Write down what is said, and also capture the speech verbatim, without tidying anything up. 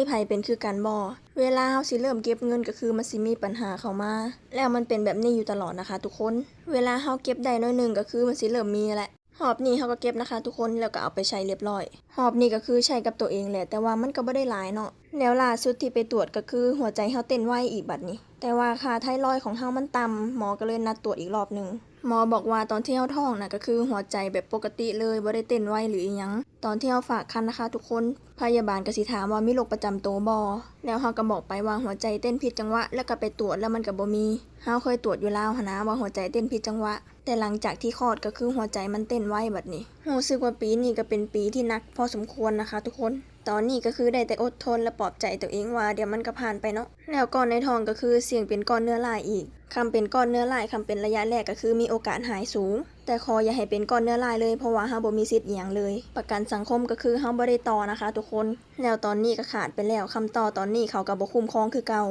ไผเป็นคือกันบ่ เวลาเฮาสิเริ่มเก็บเงินก็คือมันสิมีปัญหาเข้ามา แล้วมันเป็นแบบนี้อยู่ตลอดนะคะทุกคน เวลาเฮาเก็บได้น้อยหนึ่งก็คือมันสิเริ่มมีแหละ รอบนี้เฮาก็เก็บนะคะทุกคน แล้วก็เอาไปใช้เรียบร้อย รอบนี้ก็คือใช้กับตัวเองแหละ แต่ว่ามันก็บ่ได้หลายเนาะ แล้วล่าสุดที่ไปตรวจก็คือหัวใจเฮาเต้นไวอีกบัดนี้ แต่ว่าค่าไทรอยด์ของเฮามันต่ำ หมอก็เลยนัดตรวจอีกรอบหนึ่ง หมอบอกว่าตอนที่เฮาท้องน่ะก็คือหัวใจแบบปกติเลย บ่ได้เต้นไวหรืออิหยัง ตอนที่เฮาฝากครรภ์นะคะทุกคน พยาบาลก็สิถามว่ามีโรคประจำตัวบ่ แล้วเฮาก็บอกไปว่าหัวใจเต้นผิดจังหวะ แล้วก็ไปตรวจแล้วมันก็บ่มี เฮาเคยตรวจอยู่ลาวหั้นนะว่าหัวใจเต้นผิดจังหวะ แต่หลังจากที่คลอดก็คือหัวใจมันเต้นไวบัดนี้ รู้สึกว่าปีนี้ก็เป็นปีที่หนักพอสมควรนะคะทุกคน ตอนนี้ก็คือได้แต่อดทนและปลอบใจตัวเองว่าเดี๋ยวมันก็ผ่านไปเนาะ แล้วก้อนในท้องก็คือเสี่ยงเป็นก้อนเนื้อร้ายอีก คันเป็นก้อนเนื้อร้าย คันเป็นระยะแรกก็คือมีโอกาสหายสูง แต่ขออย่าให้เป็นก้อนเนื้อร้ายเลย เพราะว่าเฮาบ่มีสิทธิ์อิหยังเลย ประกันสังคมก็คือเฮาบ่ได้ต่อนะคะทุกคน แล้วตอนนี้ก็ขาดไปแล้ว คำต่อตอนนี้เขาก็บ่คุ้มครองคือเก่า